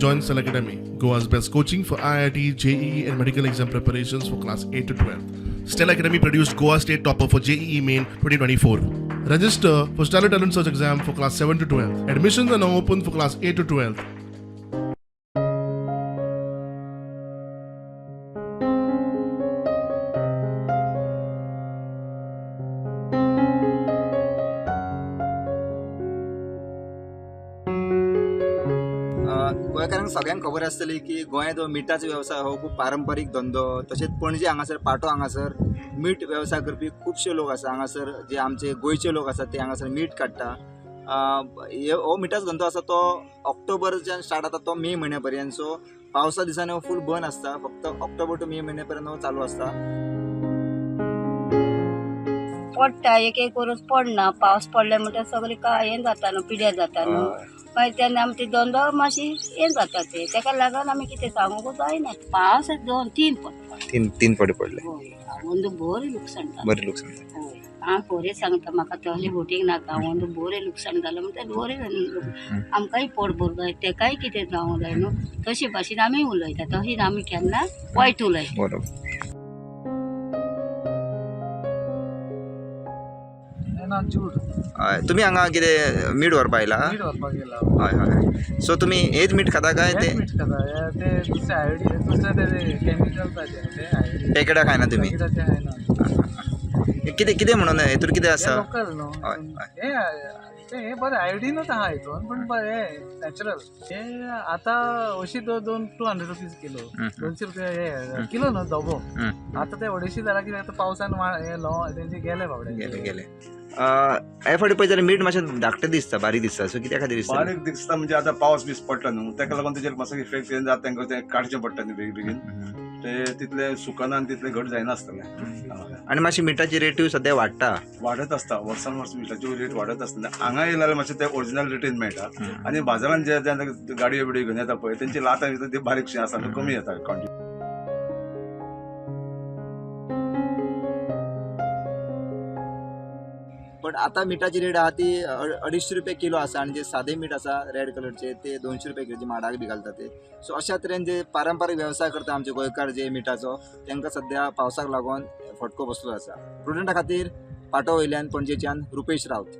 Join Stellar Academy, Goa's best coaching for IIT, JEE, and medical exam preparations for class 8 to 12. Stellar Academy produced Goa State Topper for JEE Main 2024. Register for Stellar Talent Search exam for class 7 to 12. Admissions are now open for class 8 to 12. गोंयकारांक सगळ्यांक खबर आसतली की गोंयांत हो मिठाचो वेवसाय हो खूब पारंपारीक धंदो. तशेंच पणजे हांगासर पाटो हांगासर मीठ वेवसाय करपी खुबशे लोक आसा. हांगासर जे आमचे गोंयचे लोक आसा ते हांगासर मीठ काडटा. हो मिठाचो धंदो आसा तो ऑक्टोबरच्यान स्टार्ट जाता तो मे म्हयन्या पर्यंत. सो पावसा दिसांनी हो फूल बंद आसता, फक्त ऑक्टोबर टू मे म्हयन्या पर्यंत हो चालू आसता. पडटा एक एक वर्स पडना. पावस पडले म्हणटकीर सगळें काय हें जाता न्हू, पिड्यार जाता न्हू. मागीर तेन्ना आमचे धंदो मातशी हें जाता ते तेका लागून आमी कितें सांगूंक जायना. पावस 2-3 पडटा. तीन फावटी पडले. हय, अंदू बरें लुकसाण जालें. बरें लुकसाण जालें. हय, हांव खरें सांगता, म्हाका तसलें बोटींग नाका. अंदू बरें लुकसाण जालें म्हणटकीर बरें आमकांय पोट भरूंक जाय, तेकाय कितें जावंक जाय न्हू. तशे भाशेन आमी उलयता, तशीच आमी केन्ना वायट उलयता. बरोबर. ना. तुमी हांगा कितें मीठ व्हरपा आयला? मीठ व्हरपाक गेला. हय हय. सो तुमी हेच मीठ खाता काय ते मीठ खाता ते दुसरे आयोडीन, दुसरे ते केमिकल ते आयोडीन. पॅकेटां खायना तुमी? पॅकेटाचे खायना. कितें कितें म्हणून हेतून कितें आसा? लोकल न्हू. हय. हे हे बरें आयोडीनूच आहा हितून, पूण बरें नॅचरल. हे आतां अशी दोन 200 रुपीज किलो. 200 रुपया हे किलो न्हू दबो. आतां ते 250 जाला कित्याक आतां पावसान हे तेंचे गेले बाबडे. गेले गेले. हे फावटी पळय जाल्यार मीठ मातशें धाकटें दिसता, बारीक दिसता. सो कित्या खातीर दिसता? बारीक दिसता म्हणजे आतां पावस बीस पडटा न्हू, ताका लागून तेजेर मातसो इफेक्ट जाता. तांकां तें काडचें पडटा न्हू बेगीन बेगीन, ते तितलें सुकना आनी तितलें घट जायना आसतलें. आनी मातशी मिठाची रेटूय सद्या वाडटा. वाडत आसता, वर्सान वर्स मिठाच्यो रेट वाडत आसता. हांगा येयले जाल्यार मातशें ते ओरिजिनल रेटीन मेळटा आनी बाजारान जे गाडयो बिडयो घेवन येता पळय तेंची लातां ती बारीकशी आसा, कमी येता क्वॉन्टिटी. पण आता मिठाची रेट आहा ती 250 रुपये किलो आसा आनी जे सादे मीठ आसा रेड कलरचे ते 200 रुपये किलो, जे माडाक बी घालता ते. सो अशा तरेन जे पारंपारीक वेवसाय करता आमचे गोंयकार जे मिठाचो, तांकां सद्या पावसाक लागून फटको बसलो आसा. प्रुडंटा खातीर पाटो वयल्यान पणजेच्यान रुपेश रावत.